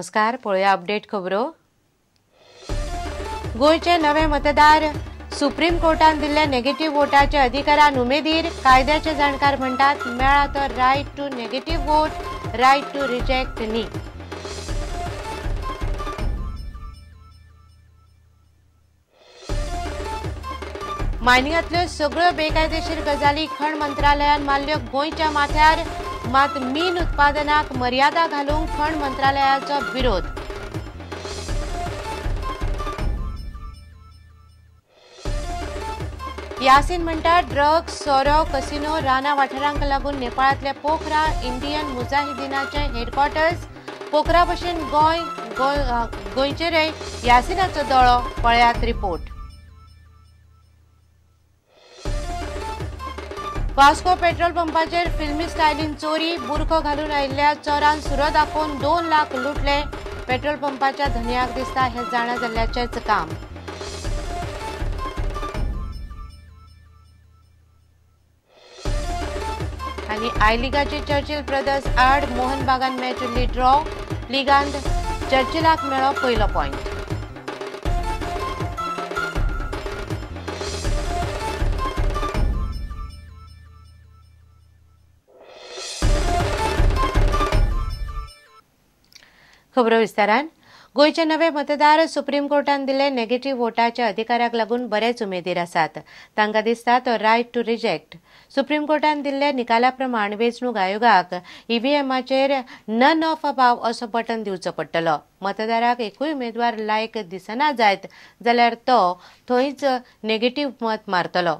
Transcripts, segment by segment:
नमस्कार, पळोवया अपडेट खबरो. गोंयचे नवे मतदार सुप्रीम कोर्टान दिल्ले नेगेटिव्ह वोटाचे अधिकारान उमेदीर. कायद्याचे जाणकार म्हणटात मेळा तो right to negative vote, right to reject न्ही. मायनिंगांतल्यो सगळ्यो बेकायदेशीर गजाली खण मंत्रालयान मारल्यो गोंयच्या माथ्यार, मात मीन उत्पादनाक मर्यादा घालूंक खण मंत्रालयाचो विरोध. यासीन म्हणटा ड्रग्स, सोरो, कसिनो, राना वाठारांक लागून नेपाळांतल्या पोखरा इंडियन मुजाहिदीनाचे हेडक्वॉर्टर्स. पोखरा भशेन गोंय गोंयचेरय यासिनाचो दोळो. पळयात रिपोर्ट. वास्को पेट्रोल पंपाचेर फिल्मी स्टायलीन चोरी. बुरखो घालून आयिल्ल्या चोरान सुरो दाखोवन 2 लाख लुटले. पेट्रोल पंपाच्या धनयाक दिसता हें जाणा जाल्ल्याचेंच काम. आनी I लिगाचे चर्चिल ब्रदर्स आड मोहन बागान मॅच उरली ड्रॉ. लिगांत चर्चिलाक मेळ्ळो पयलो पॉयंट. खबरो विस्तारान. गोंयचे नवे मतदार सुप्रीम कोर्टान दिले नेगेटिव्ह वोटाच्या अधिकाराक लागून बरेच उमेदीर आसात. तांकां दिसता तो रायट टू रिजेक्ट. सुप्रीम कोर्टान दिल्ल्या निकाला प्रमाण वेंचणूक आयोगाक ईव्हीएमाचेर नन ऑफ अबाव असो बटन दिवचो पडटलो. मतदाराक एकूय उमेदवार लायक दिसना जायत जाल्यार तो थंयच नेगेटिव्ह मत मारतलो.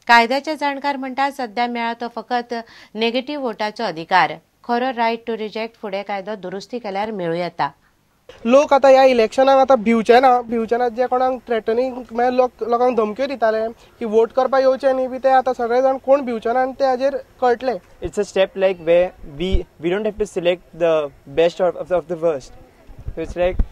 कायद्याचे जाणकार म्हणटात सध्या मेळा तो फकत नेगेटिव्ह वोटाचो अधिकार. खरो रायट टू रिजेक्ट फुडें कायदो दुरुस्ती केल्यार मेळूं येता. लोक आतां ह्या इलेक्शनाक आतां भिवचे ना, भिवचे ना. जे कोणाक थ्रेटनिंग म्हळ्यार लोक लोकांक धमक्यो दिताले की वोट करपाक येवचे न्ही बी, ते आतां सगळे जाण कोण भिवचे ना आनी ते हाजेर कळटले. It's a step like where we don't have to select the best of the worst. So it's like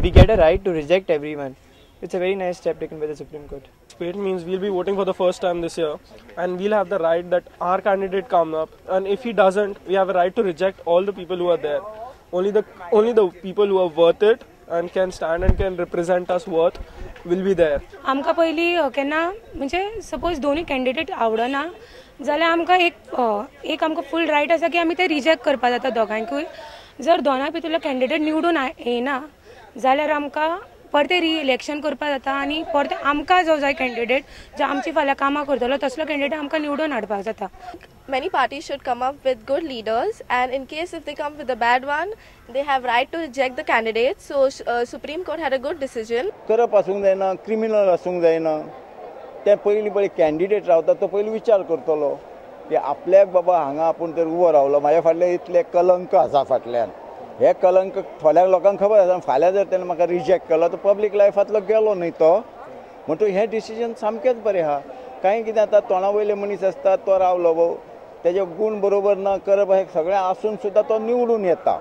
we get a right to reject everyone. It's a very nice step taken by the Supreme Court. It means we'll be voting for the first time this year and we'll have the right that our candidate come up, and if he doesn't, we have a right to reject all the people who are there. Only the people who are worth it and can stand and can represent us worth will be there. आमकां पयलीं केन्ना म्हणजे suppose दोनूय candidate आवडना जाल्यार आमकां एक आमकां फूल रायट आसा की आमी ते रिजेक्ट करपाक जाता दोगांयकूय. जर दोनाय भितरलो कॅन्डिडेट निवडून येना जाल्यार आमकां परते री इलेक्शन करपाक जाता आनी परते आमकां जो जाय कॅन्डिडेट जो आमची फाल्यां कामां करतलो तसलो कॅन्डिडेट आमकां निवडून हाडपाक जाता. Many parties should come up with good leaders, and in case if they come with a bad one, they have right to reject the candidate. So Supreme Court had a good decision. करप आसूंक जायना, criminal आसूंक जायना. ते पयलीं पळय candidate रावता तो पयलीं विचार करतलो की आपल्याक बाबा हांगा आपूण तर उबो रावलो, म्हाज्या फाटल्यान इतले कलंक आसा, फाटल्यान हे कलंक थोड्या लोकांक खबर आसा. फाल्यां जर तेणें म्हाका रिजेक्ट केलो तर पब्लीक लायफांतलो गेलो न्ही तो. म्हणटकूच हें डिसिजन सामकेंच बरें आहा. कांय कितें आतां तोंडा वयले मनीस आसता तो रावलो भोव तेजे गूण बरोबर ना करप हें सगळें आसून सुद्दां तो निवडून येता.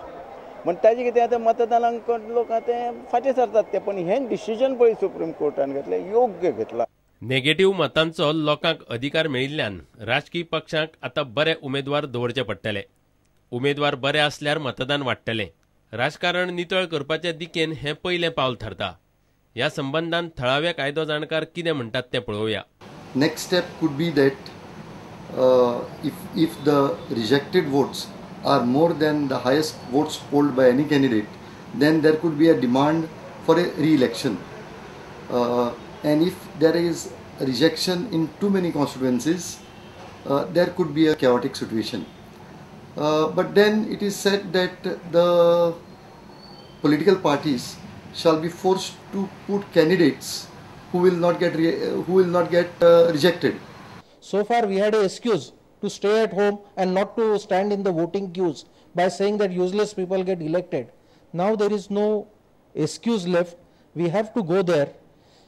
म्हण ताजें कितें आतां मतदानाक लोक ते फाटीं सरतात ते. पण हें डिसिजन पळय सुप्रीम कोर्टान घेतलें, योग्य घेतलां. नेगेटिव्ह मतांचो लोकांक अधिकार मेळिल्ल्यान राजकीय पक्षांक आतां बरे उमेदवार दवरचे पडटले. उमेदवार बरे आसल्यार मतदान वाडटलें. राजकारण नितळ करपाच्या दिकेन हें पयलें पावल थारता. ह्या संबंदान थळावे कायदो जाणकार कितें म्हणटात तें पळोवया. Next step could be that if the rejected votes are more than the highest votes polled by any candidate, then there could be a demand for a re-election. And if there is rejection in too many constituencies, there could be a chaotic situation. But then it is said that the political parties shall be forced to put candidates who will not get rejected. So far we had an excuse to stay at home and not to stand in the voting queues by saying that useless people get elected. Now there is no excuse left. We have to go there.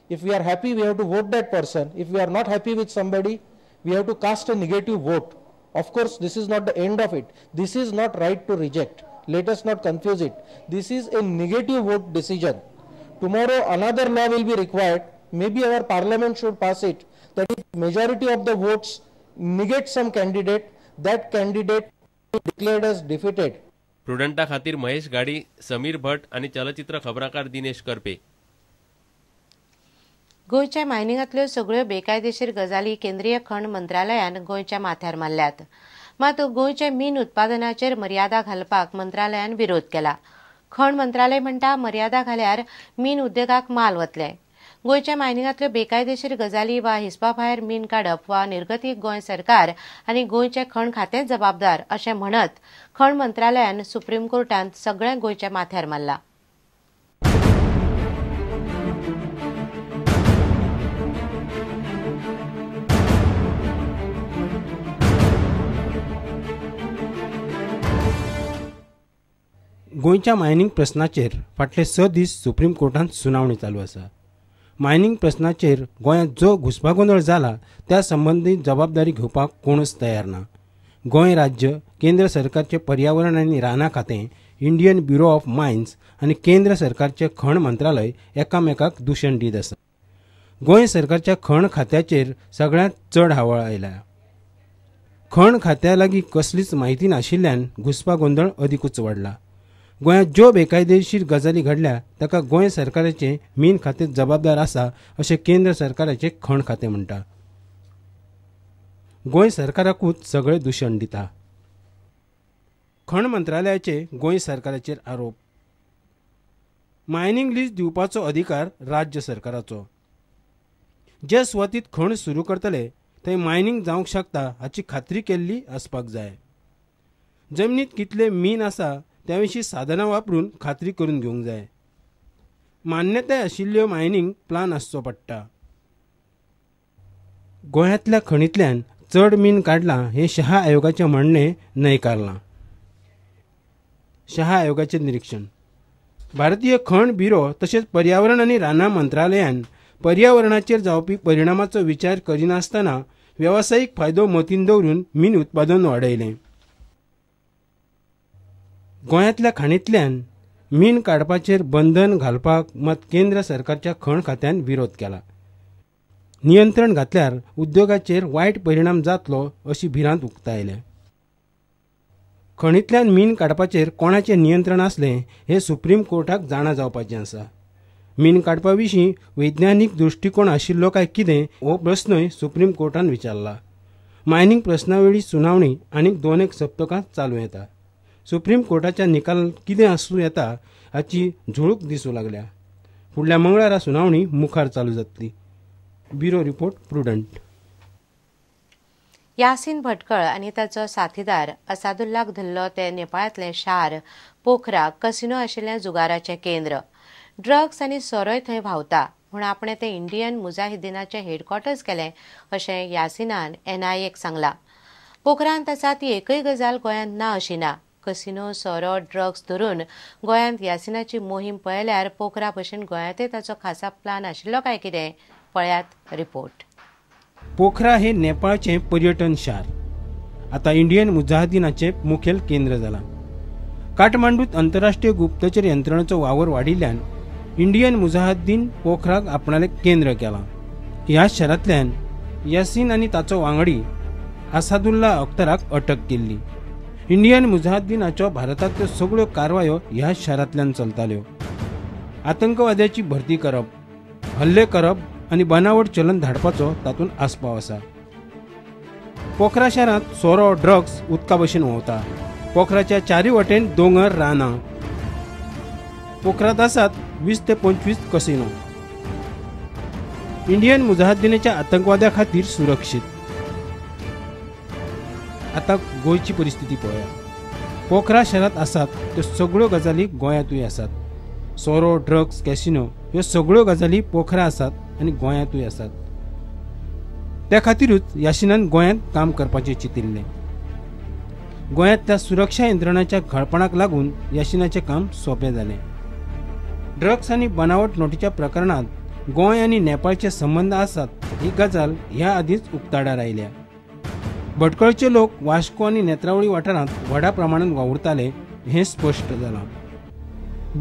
If we are happy, we have to vote that person. If we are not happy with somebody, we have to cast a negative vote. Of course, this is not the end of it. This is not right to reject. Let us not confuse it. This is a negative vote decision. Tomorrow another law will be required. Maybe our parliament should pass it, that if majority of the votes negate some candidate, that candidate declared as defeated. प्रुडंटा खातीर महेश घाडी, समीर भट आनी चलचित्र खबराकार दिनेश करपे. गोंयच्या मायनिंगांतल्यो सगळ्यो बेकायदेशीर गजाली केंद्रीय खण मंत्रालयान गोंयच्या माथ्यार मारल्यात. मात गोंयच्या मीन उत्पादनाचेर मर्यादा घालपाक मंत्रालयान विरोध केला. खण मंत्रालय म्हणटा मर्यादा घाल्यार मीन उद्देगाक माल वतले. गोंयच्या मायनिंगांतल्यो बेकायदेशीर गजाली वा हिसपा भायर मीन काडप वा निर्गतीक गोंय सरकार आनी गोंयचें खण खातें जबाबदार अशें म्हणत खण मंत्रालयान सुप्रीम कोर्टांत सगळें गोंयच्या माथ्यार मारला. गोंयच्या मायनिंग प्रस्नाचेर फाटले 6 दीस सुप्रीम कोर्टांत सुनावणी चालू आसा. मायनिंग प्रस्नाचेर गोंयांत जो घुस्पागोंदळ जाला त्या संबंदी जबाबदारी घेवपाक कोणूच तयार ना. गोंय राज्य, केंद्र सरकारचे पर्यावरण आनी रानां खातें, इंडियन ब्युरो ऑफ मायन्स आनी केंद्र सरकारचे खण मंत्रालय एकामेकाक दुशण दीत आसा. गोंय सरकारच्या खण खात्याचेर सगळ्यांत चड हावळ आयल्या. खण खात्या लागीं कसलीच म्हायती नाशिल्ल्यान घुस्पागोंदळ अदिकूच वाडला. गोंयांत ज्यो बेकायदेशीर गजाली घडल्या ताका गोंय सरकाराचें मीन खातें जबाबदार आसा अशें केंद्र सरकाराचें खण खातें म्हणटा. गोंय सरकाराकूच सगळें दुशण दिता. खण मंत्रालयाचे गोंय सरकाराचेर आरोप. मायनिंग लीज दिवपाचो अधिकार राज्य सरकाराचो. जे सुवातीत खण सुरू करतले थंय मायनिंग जावंक शकता हाची खात्री केल्ली आसपाक जाय. जमनीत कितले मीन आसा त्या विशीं साधनां वापरून खात्री करून घेवंक जाय. मान्यताय आशिल्ल्यो मायनिंग प्लान आसचो पडटा. गोंयांतल्या खणींतल्यान चड मीन काडलां हें शहा आयोगाचें म्हणणें न्हयकारलां. शहा आयोगाचें निरीक्षण. भारतीय खण ब्युरो तशेंच पर्यावरण आनी रानां मंत्रालयान पर्यावरणाचेर जावपी परिणामाचो विचार करिनासतना वेवसायीक फायदो मतींत दवरून मीन उत्पादन वाडयलें. गोंयांतल्या खाणींतल्यान मीन काडपाचेर बंधन घालपाक मात केंद्र सरकारच्या खण खात्यान विरोध केला. नियंत्रण घातल्यार उद्योगाचेर वायट परिणाम जातलो अशी भिरांत उक्तायल्या. खणींतल्यान मीन काडपाचेर कोणाचें नियंत्रण आसलें हें सुप्रीम कोर्टाक जाणा जावपाचें आसा. मीन काडपा विशीं वैज्ञानीक दृश्टिकोण आशिल्लो काय कितें हो प्रस्नूय सुप्रीम कोर्टान विचारला. मायनिंग प्रस्नावेळी सुनावणी आनीक 2-1 सप्तकां चालू येता. सुप्रीम कोर्टाच्या निकाल कितें आसूं येता हाची झुळूक दिसूं लागल्या. फुडल्या मंगळारा सुनावणी मुखार चालू जातली. Bureau report, Prudent. Yasin Bhatkal आनी ताचो साथीदार असादुल्लाक धरलो ते नेपाळांतलें शार पोखरा कसिनो आशिल्लें जुगाराचें केंद्र. ड्रग्स आनी सोरोय थंय व्हांवता म्हूण आपणें तें इंडियन मुजाहिदीनाचें हेडक्वॉर्टर्स केलें अशें यासिनान एनआयएक सांगलां. पोखरांत आसा ती एकय गजाल गोंयांत ना अशी ना. कसिनो, सोरो, ड्रग्स धरून गोंयांत यासिनाची मोहीम पळयल्यार पोखरा भशेन गोंयांतय ताचो खासा प्लान आशिल्लो काय कितें, पळयात रिपोर्ट. पोखरा हे नेपाळचें पर्यटन शार आतां इंडियन मुजाहिदीनाचें मुखेल केंद्र जालां. काठमांडूत आंतरराष्ट्रीय गुप्तचर यंत्रणेचो वावर वाडिल्ल्यान इंडियन मुजाहिदीन पोखराक आपणालें केंद्र केलां. ह्या शारांतल्यान यासीन आनी ताचो वांगडी असादुल्ला अख्तराक अटक केल्ली. इंडियन मुजाहिदीनाच्यो भारतांतल्यो सगळ्यो कारवायो ह्या शारांतल्यान चलताल्यो. आतंकवाद्याची भरती करप, हल्ले करप आनी बनावट चलन धाडपाचो तातूंत आस्पाव आसा. पोखरा शारांत सोरो, ड्रग्स उदका भशेन व्हांवता. पोखराच्या चारूय वटेन दोंगर, रानां. पोखरांत आसात 20 ते 25 कसिनो. इंडियन मुजाहिदीनाच्या आतंकवाद्या खातीर सुरक्षीत. आतां गोंयची परिस्थिती पळया. पोखरा शारांत आसात त्यो सगळ्यो गजाली गोंयांतूय आसात. सोरो, ड्रग्स, कॅसिनो ह्यो सगळ्यो गजाली पोखरा आसात आनी गोंयांतूय आसात. त्या खातीरूच यासिनान गोंयांत काम करपाचें चिंतिल्लें. गोंयांतल्या सुरक्षा यंत्रणाच्या घळपणाक लागून यासिनाचें काम सोंपें जालें. ड्रग्स आनी बनावट नोटीच्या प्रकरणांत गोंय आनी नेपाळचे संबंद आसात ही गजाल ह्या आदींच उक्ताडार आयल्या. भटकळचे लोक वास्को आनी नेत्रावळी वाठारांत व्हडा प्रमाणांत वावुरताले हें स्पश्ट जालां.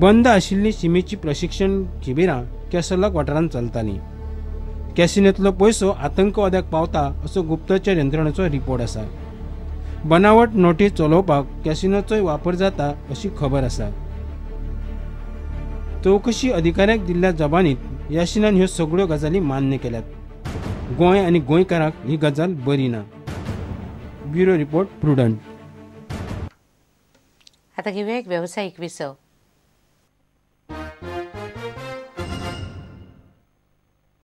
बंद आशिल्ली शिमेची प्रशिक्षण शिबिरां कॅसलॉक वाठारांत चलतालीं. कॅसिनोंतलो पयसो आतंकवाद्याक पावता असो गुप्तचर यंत्रणेचो रिपोर्ट आसा. बनावट नोटी चलोवपाक कॅसिनोचोय वापर जाता अशी खबर आसा. चवकशी अधिकाऱ्यांक दिल्ल्या जबानीत याशिनान ह्यो सगळ्यो गजाली मान्य केल्यात. गोंय आनी गोंयकारांक ही गजाल बरी ना. Bureau report, Prudent. आता घेऊया एक व्यावसायिक विसव.